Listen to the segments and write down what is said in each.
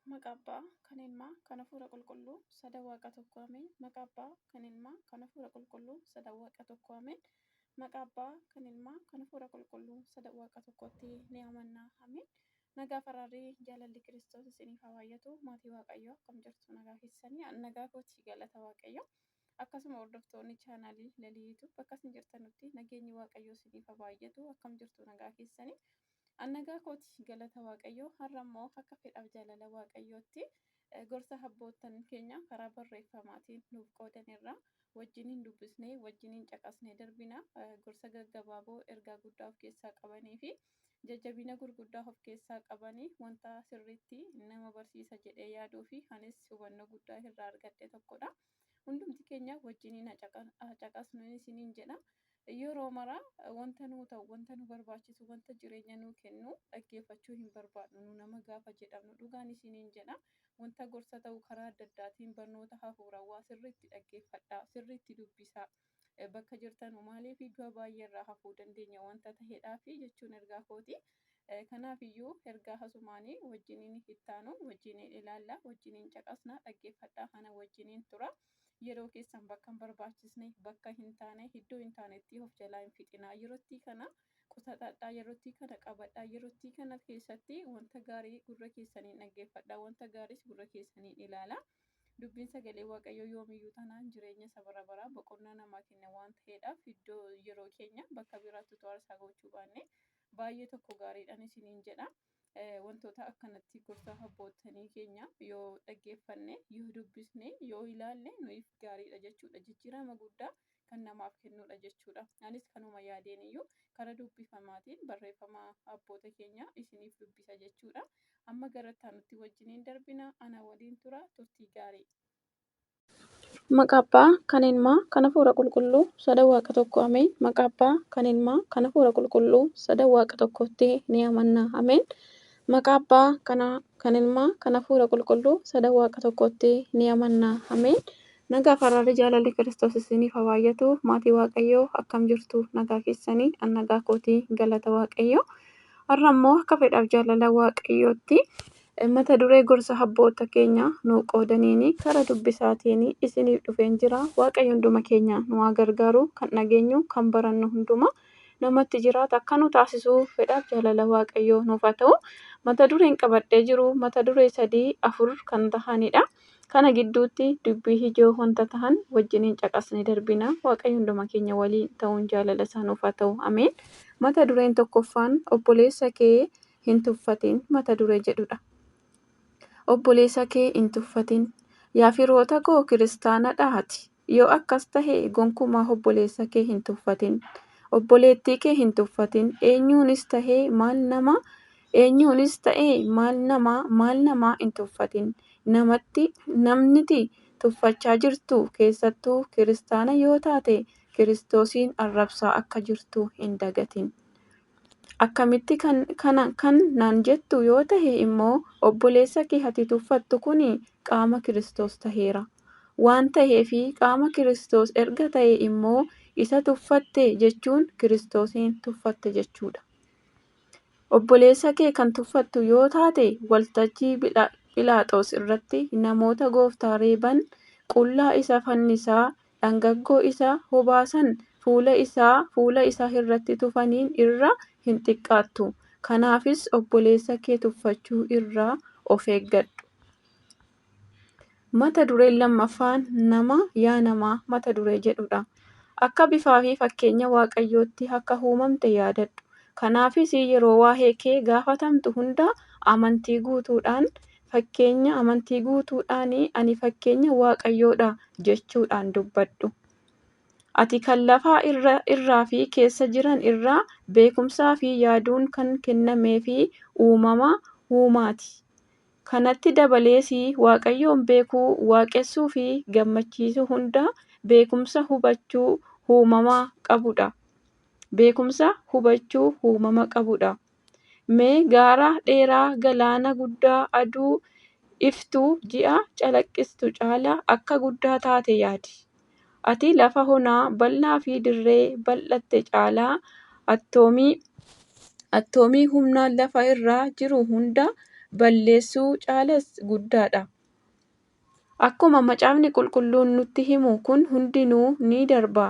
Maqaa Abbaa, kan Ilmaa, kan Hafuura Qulqulluu, sada Waaqa tokko ameen. Maqaa Abbaa, kan Ilmaa, kan Hafuura Qulqulluu, sada Waaqa tokko ameen. Maqaa Abbaa, kan Ilmaa, kan Hafuura Qulqulluu, sada Waaqa tokkotti ni amanna ameen. Nagaa faraarrii jaalalli Kiristoos isiniif haa baay'atu. Maatii Waaqayyoo akkam jirtu nagaa keessanii? An nagaa kooti galata Waaqayyoo. Akkasuma hordoftoonni chaanaalii Lalii YouTube bakka isin jirtanutti nageenyi Waaqayyoo isiniif haa baay'atu. Akkam jirtu nagaa keessanii? An nagaa kooti galata Waaqayyoo. Har'a immoo akka fedhaaf jaalala Waaqayyootti gorsa abboottan keenya karaa barreeffamaatiin nuuf qoodan irraa wajjiniin dubbisnee wajjiniin caqasnee darbina. Gorsa gaggabaaboo ergaa guddaa of keessaa qabanii fi jajjabina gurguddaa of keessaa qabanii wanta sirriitti nama barsiisa jedhee yaaduu fi anis hubannoo guddaa irraa argadhe tokkodha. Hundumti keenya wajjiniin haa caqasnu isiniin jedha. Yeroo mara wanta nuu ta'u, wanta nu barbaachisu, wanta jireenya nuu kennu dhaggeeffachuu hin barbaadnu. Nu nama gaafa jedhamnu dhugaan isiniin jedha. Wanta gorsa ta'u karaa adda addaatiin barnoota hafuurawaa sirriitti dhaggeeffadhaa, sirriitti dubbisaa. Bakka jirtanu maaliif du'a baay'ee irraa hafuu dandeenya wanta ta'eedhaaf jechuun ergaa kooti. Kanaaf iyyuu ergaa hasumaanii wajjiniin ittaanu, wajjiniin ilaalla, wajjiniin caqasna, dhaggeeffadhaa, ana wajjiniin tura. Yeroo keessan bakka hin barbaachisne, bakka hin taane, iddoo hin taanetti of jalaa hin fixinaa. Yerootti kana qusatadhaa, yerootti kana qabadhaa, yerootti kana keessatti wanta gaarii gurra keessaniin dhaggeeffadhaa, wanta gaariis gurra keessaniin ilaalaa. Dubbiin sagalee Waaqayyoo yoomiyyuu taanaan jireenya isa bara baraa boqonnaa namaa kenna waan ta'eedhaaf iddoo yeroo keenya bakka biraatti utuu aarsaa gochuu baanne baay'ee tokko gaariidhaan isiniin jedha. Wantoota akkanatti gorsa abboottanii keenya yoo dhaggeeffanne, yoo dubbisne, yoo ilaalle nuyiif gaariidha jechuudha. Jijjiirama guddaa kan namaaf kennudha jechuudha. Anis kanuma yaadeen iyyuu karaa dubbifamaatiin barreeffama abboota keenya isiniif dubbisa jechuudha. Amma gara itti wajjiniin darbina, ana waliin tura, turtii gaarii. Maqaa Abbaa, kan Ilmaa, kan Hafuura Qulqulluu, sada Waaqa tokko ameen. Maqaa Abbaa, kan Ilmaa, kan Hafuura Qulqulluu, sada Waaqa tokkotti ni amanna ameen. Maqaa Abbaa, kan Ilmaa, kan Hafuura Qulqulluu, sada Waaqa tokkotti ni amanna ameen. Nagaa faraarri jaalalli Kiristoos isiniif haa baay'atu. Maatii Waaqayyoo akkam jirtu nagaa keessanii? An nagaa kootii galata Waaqayyoo. Har'a immoo akka fedhaaf jaalala Waaqayyootti mata duree gorsa abboota keenya nuu qoodaniini karaa dubbisaatiin isiniif dhufeen jira. Waaqayyo hunduma keenya nu haa gargaaru, kan dhageenyu, kan barannu hunduma namatti jiraata akka nu taasisu fedhaaf jaalala Waaqayyoo nuuf haa ta'u. Mata dureen qabadhee jiru mata duree 3 4 kan tahanidha. Kana gidduutti dubbii ijoo wanta tahan wajjiniin caqasnee darbina. Waaqayyo hunduma keenya waliin ta'uun jaalala isaa nuuf haa ta'u. Ameen. Mata dureen tokkoffaan obboleessa kee hin tuffatin mata duree jedhudha. Obboleessa kee hin tuffatin. Yaa firoota koo kiristaanadha ati. Yoo akkas tahe gonkumaa obboleessa kee hin tuffatin. Obboleettii kee hin tuffatin. Eenyuunis tahee maal nama eenyuunis ta'ee maal namaa maal namaa hin tuffatin. Namatti namniti tuffachaa jirtu keessattuu kiristaana yoo taate Kiristoosiin arrabsaa akka jirtu hin dagatin. Akkamitti kana kan naan jettu yoo tahe immoo obboleessa kee ati tuffattu kun qaama Kiristoos taheera. Waan taheefi qaama Kiristoos erga ta'e immoo isa tuffatte jechuun Kiristoosiin tuffatte jechuudha. Obboleessa kee kan tuffattu yoo taate waltajjii Philaaxoos irratti namoota gooftaa reeban, qullaa isa fannisaa, dhangaggoo isa hobaasan, fuula isaa irratti tufaniin irra hin xiqqaattu. Kanaafis obboleessa kee tuffachuu irraa of eeggadhu. Mata dureen lammaffaan nama yaa namaa mata duree jedhudha. Akka bifaa fi fakkeenya Waaqayyootti akka uumamte yaadadhu. Kanaafis yeroo waa'ee kee gaafatamtu hunda amantii guutuudhaan fakkeenya amantii guutuudhaan ani fakkeenya Waaqayyoodha jechuudhaan dubbadhu. Ati kan lafa irraa fi keessa jiran irraa beekumsaa fi yaaduun kan kennamee fi uumama uumaati. Kanatti dabalees Waaqayyoon beekuu, waaqessuu fi gammachiisuu hunda beekumsa hubachuu uumama qabudha. Beekumsa hubachuu uumama qabudha. Mee gaara dheeraa, galaana guddaa, aduu iftuu, ji'a calaqqistu caalaa akka guddaa taate yaadi. Ati lafa onaa bal'aa fi dirree bal'atte caalaa attoomii humna lafa irra jiru hunda balleessuu caalaas guddaadha. Akkuma macaafni qulqulluun nutti himu kun hundinuu ni darba.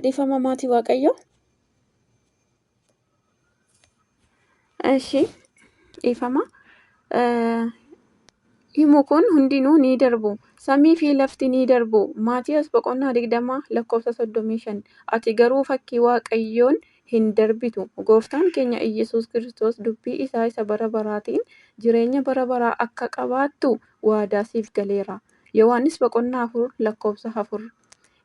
Dhiifama maatii Waaqayyoo. Eshi dhiifama. Himu kun hundinuu ni darbu. Samii fi lafti ni darbu. Maatiyas boqonnaa 20 lakkoofsa 35. Ati garuu fakkii Waaqayyoon hin darbitu. Gooftaan keenya Iyyasuus Kiristoos dubbii isaa isa bara baraatiin jireenya bara baraa akka qabaattu waadaa siif galeera. Yohaannis boqonnaa 4 lakkoofsa 4.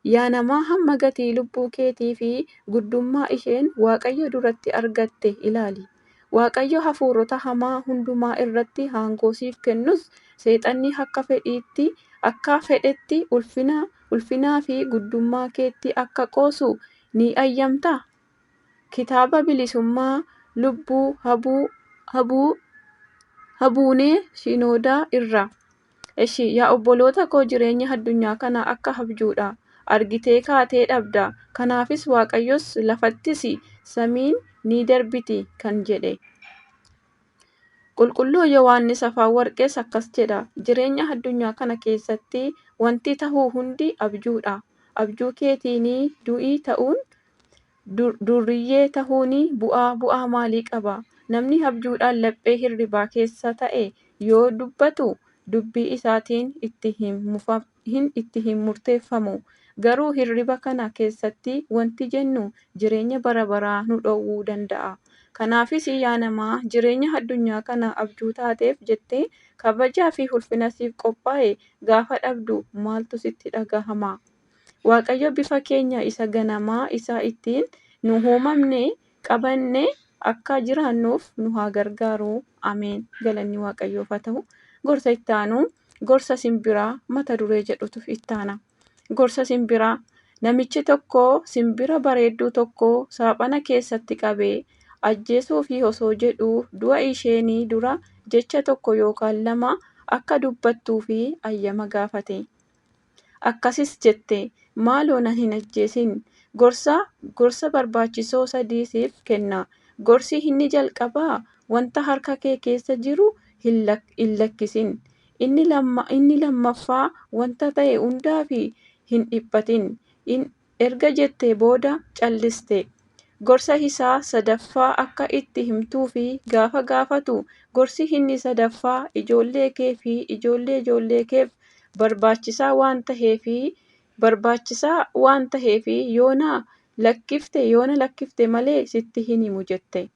Yaa namaa hamma gatii lubbuu keetii fi guddummaa isheen Waaqayyo duratti argatte ilaali. Waaqayyo hafuurota hamaa hundumaa irratti aangoo siif kennus seexanni akka fedhiitti akka fedhetti ulfinaa fi guddummaa keetti akka qoosu ni ayyamtaa? Kitaaba bilisummaa lubbuu Habuunee Shinoodaa irraa. Eshi yaa obboloota koo jireenya addunyaa kanaa akka abjuudha. Argitee kaatee dhabda. Kanaafis Waaqayyos lafattis samiin ni darbiti kan jedhe. Qulqulluu Yohaannis Afaan Warqees akkas jedha. Jireenya addunyaa kana keessatti wanti ta'u hundi abjuudha. Abjuu keetiin du'ii ta'uun durriyyee ta'uun bu'aa maalii qaba? Namni abjuudhaan laphee hirribaa keessa ta'e yoo dubbatu dubbii isaatiin itti hin murteeffamu. Garuu hirriba kana keessatti wanti jennu jireenya bara baraa nu dhowwuu danda'a. Kanaafis yaa namaa jireenya addunyaa kana abjuu taateef jettee kabajaa fi ulfina siif qophaa'e gaafa dhabdu maaltu sitti dhagahama? Waaqayyo bifa keenya isa ganamaa isa ittiin nu uumamne qabanne akka jiraannuuf nu haa gargaaru. Ameen. Galanni Waaqayyoof haa ta'u. Gorsa itti aanu gorsa simbiraa mata duree jedhutu itti aana. Gorsa simbiraa. Namichi tokko simbira bareedduu tokko saaphana keessatti qabee ajjeesuuf osoo jedhuu du'a isheenii dura jecha tokko yookaan lama akka dubbattuu fi ayyama gaafate. Akkasis jette, maaloo na hin ajjeesin. Gorsa barbaachisoo sadii siif kenna. Gorsi inni jalqabaa wanta harka kee keessa jiru hin lakkisin. Inni lammaffaa wanta ta'e hundaaf hin dhiphatin. Erga jettee booda calliste. Gorsa isaa sadaffaa akka itti himtuu fi gaafa gaafatu gorsi inni sadaffaa ijoollee kee fi ijoollee ijoollee keef barbaachisaa waan ta'eef yoona lakkifte malee sitti hin himu jette.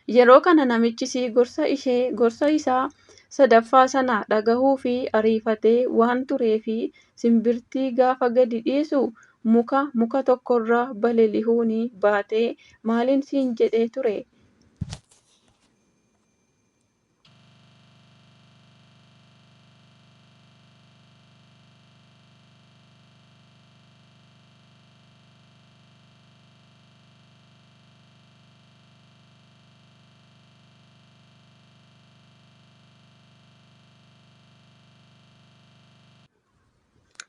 Yeroo kana namichis gorsa isaa sadaffaa sana dhagahuu fi ariifatee waan tureef simbirtii gaafa gadi dhiisu muka tokkorra balali'uun baatee maaliin siin jedhee ture?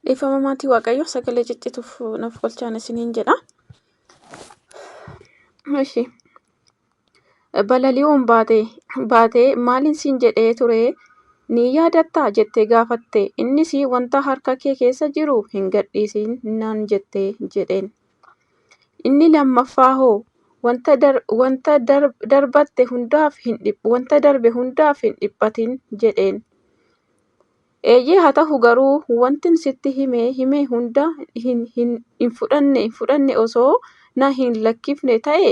Dhiifama maatii Waaqayyo sagalee ciccituuf naaf kolchaan isiniin jedha. Ishi balali'uun baatee maaliin siin jedhee ture ni yaadattaa jettee gaafatte. Innis wanta harka kee keessa jiru hin gadhiisin naan jette jedheen. Inni lammaffaa hoo wanta darbe hundaaf hin dhiphatin jedheen. Eeyyee haa ta'u garuu wantin sitti hime hunda hin fudhanne osoo na hin lakkifne ta'e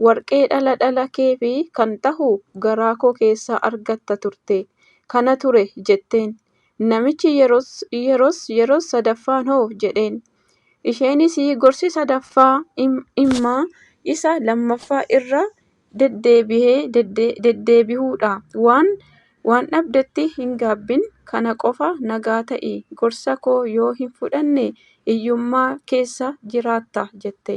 warqee dhala dhala kee fi kan ta'u garaa koo keessaa argatta turte. Kana ture jetteen. Namichi yeroo sadaffaan hoo jedheen. Isheenis gorsi sadaffaa imma isa lammaffaa irra deddeebi'uudha. Waan Waan dhabdetti hin gaabbin, kana qofa nagaa ta'i, gorsa koo yoo hin fudhanne hiyyummaa keessa jiraatta jette.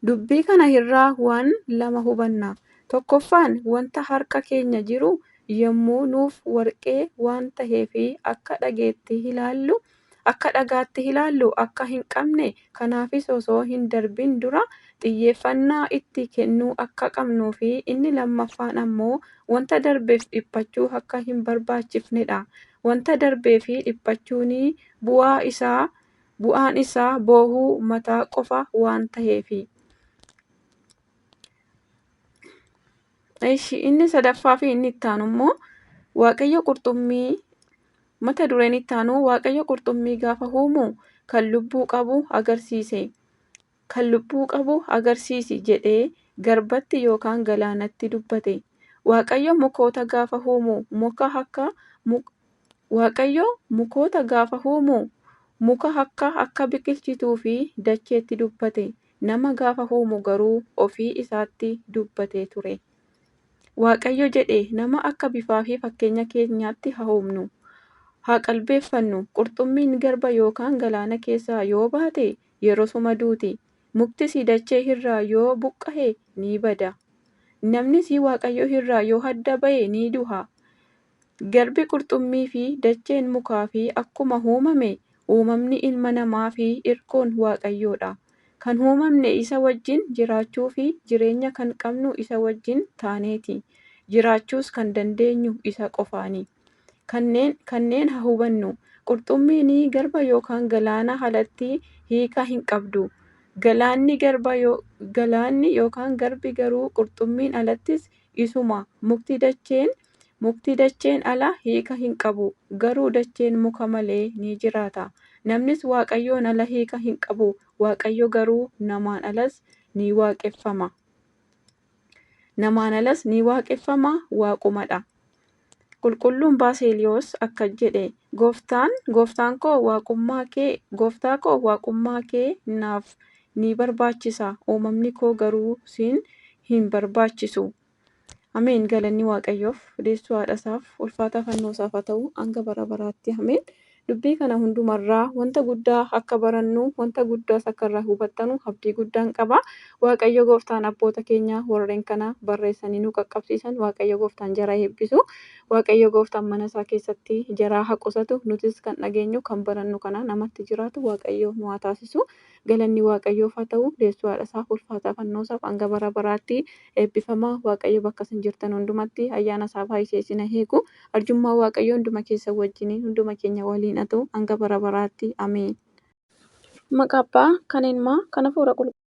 Dubbii kana irraa waan lama hubanna. Tokkoffaan wanta harka keenya jiru yommuu nuuf warqee waan ta'eef akka dhagaatti ilaallu akka hin qabne, kanaafis osoo hin darbin dura xiyyeeffannaa itti kennuu akka qabnuu fi inni lammaffaan ammoo wanta darbeef dhiphachuu akka hin barbaachifnedha. Wanta darbeef dhiphachuun bu'aan isaa boo'uu mataa qofa waan ta'eef. Inni sadaffaa fi inni itti aanu immoo Waaqayyo qurxummii mata dureen itti aanu Waaqayyo qurxummii gaafa uumu kan lubbuu qabu agarsiise. Kan lubbuu qabu agarsiisi jedhee garbatti yookaan galaanatti dubbate. Waaqayyo mukoota gaafa uumu muka akka Waaqayyo mukoota gaafa uumu muka akka akka biqilchituu fi dacheetti dubbate. Nama gaafa uumu garuu ofii isaatti dubbatee ture. Waaqayyo jedhe, nama akka bifaa fi fakkeenya keenyaatti haa uumnu, haa qalbeeffannu. Qurxummiin garba yookaan galaana keessaa yoo baate yerosuma duuti. Muktis dachee irraa yoo buqqa'e ni bada. Namnis Waaqayyo irraa yoo adda ba'e ni du'a. Garbi qurxummii fi dacheen mukaa fi akkuma uumame, uumamni ilma namaa fi irkoon Waaqayyoodha. Kan uumamne isa wajjin jiraachuu fi jireenya kan qabnu isa wajjin taaneeti. Jiraachuus kan dandeenyu isa qofaani. Kanneen haa hubannu. Qurxummiin garba yookaan galaana alatti hiika hin qabdu. Galaanni yookaan garbi garuu qurxummiin alattis isuma. Mukti dacheen ala hiika hin qabu. Garuu dacheen muka malee ni jiraata. Namnis Waaqayyoon ala hiika hin qabu. Waaqayyo garuu namaan alas ni waaqeffama. Namaan alas ni waaqeffama, waaqumadha. Qulqulluun Baasiliyoos akkas jedhe, gooftaan koo waaqummaa kee, gooftaa koo waaqummaa kee naaf ni barbaachisa, uumamni koo garuu siin hin barbaachisu. Ameen. Galanni Waaqayyoof, deessuu haadha isaaf, ulfaata fannoo isaaf haa ta'u hanga bara baraatti. Ameen. Dubbii kana hundumarraa wanta guddaa akka barannu, wanta guddaas akka irraa hubattanu abdii guddaan qaba. Waaqayyo gooftaan abboota keenya warreen kana barreessanii nu qaqqabsiisan, Waaqayyo gooftaan jara eebbisu. Waaqayyo gooftaan mana isaa keessatti jaraa haa qusatu. Nutis kan dhageenyu kan barannu kana namatti jiraatu Waaqayyo nu haa taasisu. Galanni Waaqayyoof haa ta'u, deessuu haadha isaaf, ulfaataa fannoo isaaf hanga bara baraatti eebbifamaa. Waaqayyo bakka isin jirtan hundumatti ayyaana isaa baay'isee isin haa eegu. Arjummaa Waaqayyoo hunduma keessa wajjiniin hunduma keenya waliin haa ta'u hanga bara baraatti. Ameen. Maqaa Abbaa kan Ilmaa kan Hafuura Qulqulluu.